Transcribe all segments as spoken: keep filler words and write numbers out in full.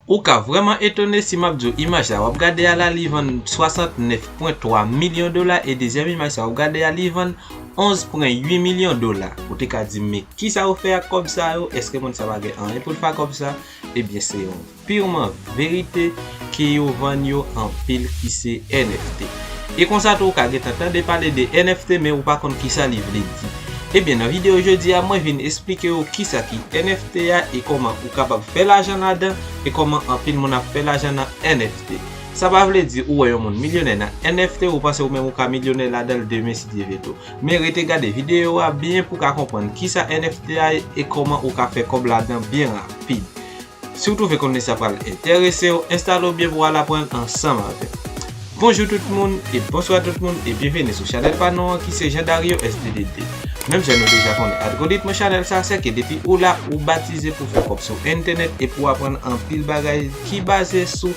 Ou ka vrèman etone si m ap di w imaj la w ap gade a la li vann swasantnèf pwen twa milyon dola e dezyèm imaj sa w ap gade a li vann onz pwen uit milyon dola. Ou te ka di m, men kisa yo fè ak kòb sa yo? Èske moun sa pa gen anyen pou l fè ak kòb sa? Ebyen, se yon piman verite ke yo vann yo anpil ki se N F T. E konsa tou ou ka gentan tande pale de N F T men ou pa konn kisa li vle di. Ebyen, nan videyo jodi a, mwen vin esplike w kisa ki N F T a e kòman ou kapab fè lajan ladan e kòman anpil moun ap fè lajan nan N F T. Sa pa vle di ou wè yon moun milyonè nan N F T, ou panse ou menm ou ka milyonè ladan l demen si Dye vle tou. Men rete gade videyo a byen pou w ka konprann kisa N F T a ye e kòman ou ka fè kòb ladan byen rapid. Si w twouve kontni sa pral enterese w, enstale w byen pou w al aprann ansanm avè m. Bonjou tout moun e bonswa tout moun e byenveni sou chanèl pa nou an ki se Jean Dario S D D D. Menm jan nou deja konnen algoritm chanèl sa se ke depi ou la ou batize pou fè kòb sou entènèt e pou w aprann anpil bagay ki baze sou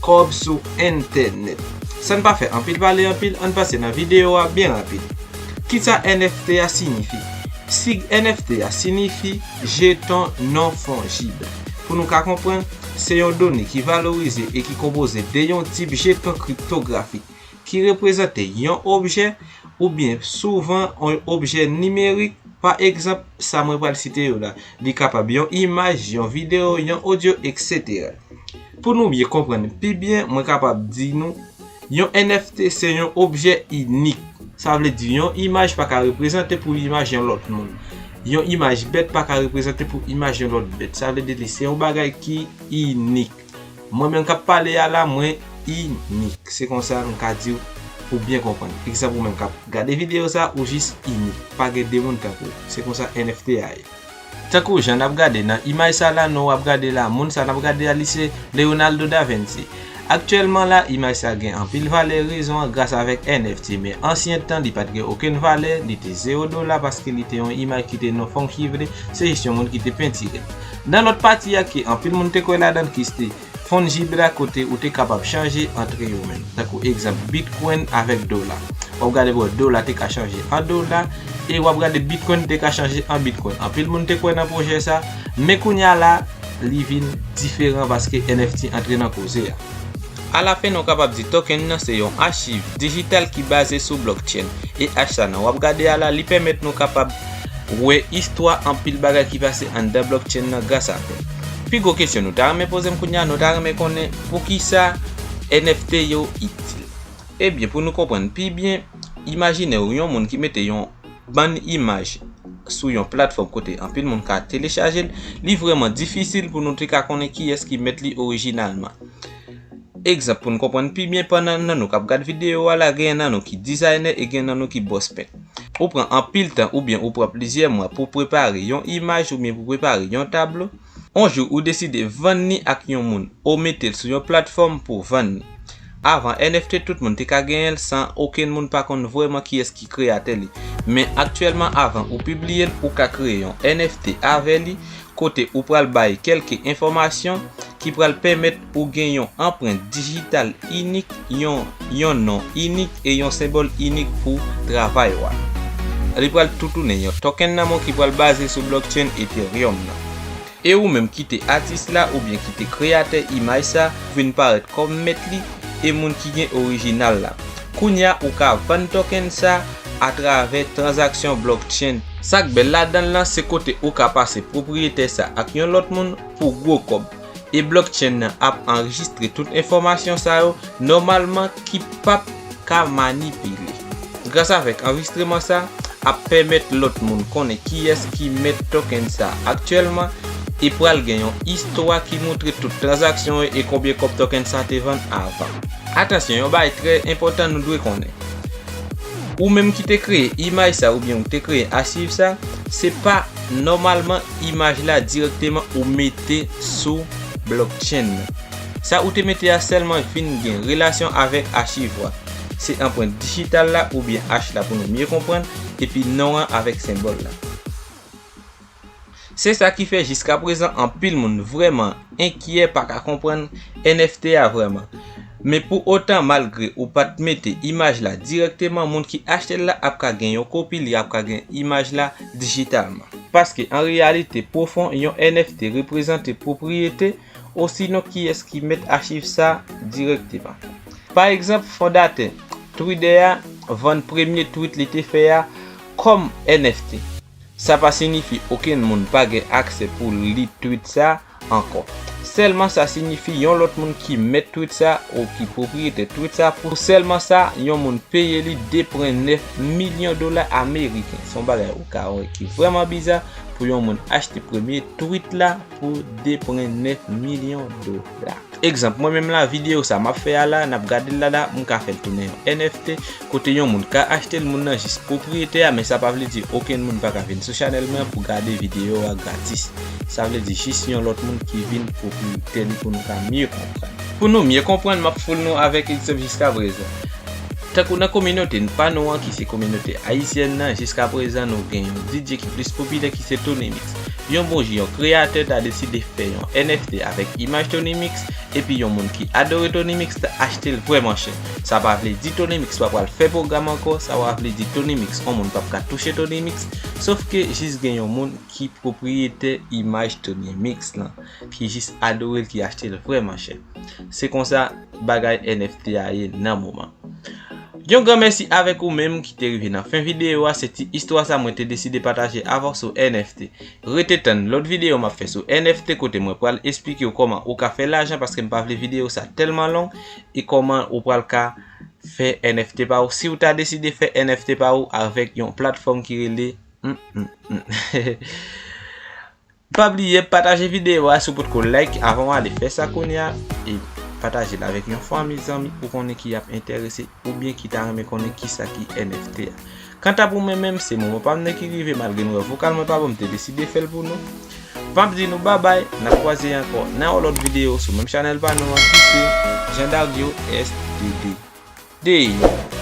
kòb sou entènèt. San pa fè anpil pale anpil, ann pase nan videyo a byen rapid. Kisa N F T a siyifi? Sig N F T a siyifi jeton non fonjib. Pou nou ka konprann, se yon done ki valorize e ki konpoze de yon tip jeton kriptografik ki reprezante yon objè oubyen souvan yon objè nimerik. Pa egzanp, sa mwen pral site yo la, li kapab yon imaj, yon videyo, yon odyo, etsetera. Pou nou byen konprann pi byen, mwen kapab di nou, yon N F T se yon objè inik. Sa vle di yon imaj pa ka reprezante pou imaj yon lòt moun. Yon imaj bèt pa ka reprezante pou imaj yon lòt bèt. Sa vle di li se yon bagay ki inik. Mwen menm k ap pale a la, mwen inik. Se konsa m ka di w pou byen konprann. Egzanp, ou menm k ap gade videyo sa, ou jis inik. Pa gen de moun tankou w. Se konsa N F T a ye. Tankou jan n ap gade nan imaj sa la, non w ap gade la, moun sa n ap gade a, li se Leonardo da Vinci. Aktyèlman la, imaj sa gen anpil valè, rezon an gras avèk N F T, men ansyen tan li pa t gen okenn valè, li te zewo dola paske li te yon imaj ki te non fungible, se jis yon moun ki te pentire l. Nan lòt pati a ke anpil moun te kwè ladan l ki se fungible la kote ou te kapab chanje antre yo menm, tankou egzanp Bitcoin avèk dola. W ap gade bò dola te ka chanje an dola e w ap gade Bitcoin te ka chanje an Bitcoin. Anpil moun te kwè nan pwojè sa, men kounye a la, li vin diferan paske N F T antre nan koze a. Alafen, nou kapab di token nan se yon achiv dijital ki baze sou blockchain. E achiv sa nan w ap gade a la, li pèmèt nou kapab wè istwa anpil bagay ki pase anndan blockchain nan gras avè l. Pi gwo kesyon nou ta renmen poze m kounye a, nou ta renmen konnen poukisa N F T yo itil. Ebyen, pou nou konprann pi byen, imajine w yon moun ki mete yon bann imaj sou yon platfòm kote anpil moun ka telechaje l, li vrèman difisil pou nou te ka konnen kiyès ki mèt li orijinalman. Egzanp, pou n konprann pi byen, pandan nan nou k ap gad videyo a la, gen nan nou ki dizayner e gen nan nou ki bòs pent. Ou pran anpil tan oubyen ou pran plizyè mwa pou prepare yon imaj oubyen pou prepare yon tablo. On jou ou deside vann li ak yon moun, ou mete l sou yon platfòm pou vann li. Avan N F T, tout moun te ka genyen l san okenn moun pa konn vrèman kiyès ki kreyatè li. Men aktyèlman, avan ou pibliye l, ou ka kreye yon N F T avè li, kote ou pral bay kèlke enfòmasyon ki pral pèmèt ou gen yon anprent dijital inik, yon, yon non inik e yon senbòl inik pou travay ou a. Li pral tou tounen yon token nan men w ki pral baze sou blockchain Ethereum nan. E ou menm ki te atis la oubyen ki te kreyatè imaj sa, ou vin parèt kòm mèt li e moun ki gen orijinal la. Kounye a ou ka vann token sa atravè tranzaksyon blockchain. Sa k bèl ladan l lan, se kote ou ka pase pwopriyete sa ak yon lòt moun pou gwo kòb. E blockchain nan ap anrejistre tout enfòmasyon sa yo nòmalman ki p ap ka manipile. Gras avèk anrejistreman sa, ap pèmèt lòt moun konnen kiyès ki mèt token sa aktyèlman e pral gen yon istwa ki montre tout tranzaksyon yo e konbyen kòb token sa te vann avan. Atansyon, yon bagay trè enpòtan nou dwe konnen. Ou menm ki te kreye imaj sa oubyen ou te kreye achiv sa, se pa nòmalman imaj la dirèkteman ou mete sou blockchain nan. Sa ou te mete a sèlman vin gen relasyon avèk achiv ou a. Se anprent dijital la oubyen H la pou nou mye konprann, epi non an avèk senbòl la. Se sa ki fè jiskaprezan anpil moun vrèman enkyè, pa ka konprann N F T a vrèman. Men pou otan, malgre ou pa t mete imaj la dirèkteman, moun ki achte l la ap ka gen yon kopi, li ap ka gen imaj la dijitalman. Paske an reyalite pwofon, yon N F T reprezante pwopriyete osinon kiyès ki mèt achiv sa dirèkteman. Pa egzanp, fondatè Twitter a vann premye tweet li te fè a kòm N F T. Sa pa siyifi okenn moun pa gen aksè pou li tweet sa ankò. Sèlman sa siyifi yon lòt moun ki mèt tweet sa ou ki pwopriyetè tweet sa, pou sèlman sa yon moun peye li de pwen nèf milyon dola ameriken. Se yon bagay ou ka wè ki vrèman biza pou yon moun achte premye tweet la pou de pwen nèf milyon dola. Egzanp, mwen menm la, videyo sa m ap fè a la, n ap gade l la la, m ka fè l tounen yon N F T, kote yon moun ka achte l, moun nan jis pwopriyetè a, men sa pa vle di okenn moun pa ka vin sou chanèl mwen pou gade videyo a gratis. Sa vle di jis yon lòt moun ki vin pwopriyetè li pou nou ka mye konprann. Pou nou mye konprann, m ap foul nou avèk egzanp jiska prezan. Tankou nan kominote pa nou an ki se kominote ayisyèn nan, jiska prezan nou gen yon D J ki plis popilè ki se Tony Mix. Yon bon jou, yon kreyatè ta deside fè yon N F T avèk imaj Tony Mix, epi yon moun ki adore Tony Mix ta achte l vrèman chè. Sa pa vle di Tony Mix pa pral fè pwogram ankò, sa pa vle di Tony Mix, yon moun p ap ka touche Tony Mix, sof ke jis gen yon moun ki pwopriyetè imaj Tony Mix lan, ki jis adore l, ki achte l vrèman chè. Se konsa bagay N F T a ye nan moman. Yon gran mèsi avèk ou menm ki te rive nan fen videyo a, se ti istwa sa mwen te deside pataje avè w sou N F T. Rete tann lòt videyo m ap fè sou N F T kote mwen pral esplike w kòman ou ka fè lajan paske m pa vle videyo sa tèlman long e kòman ou pral ka fè N F T pa ou si w ta deside fè N F T pa ou avèk yon platfòm ki rele, hmm, hmm, hmm. Pa bliye pataje videyo a si w potko like avan w ale fè sa kounye a e pataje l avèk yon fanmi zanmi ou konnen ki ap enterese oubyen ki ta renmen konnen kisa ki N F T a. Kanta pou mwen menm, se moman pa m nan ki rive malgre m wè vokal mwen pa bon m te deside fè l pou nou. M ap di nou babay, n ap kwaze ankò nan yon lòt videyo sou menm chanèl pa nou an ki se Jean Dardio S T D. Dey.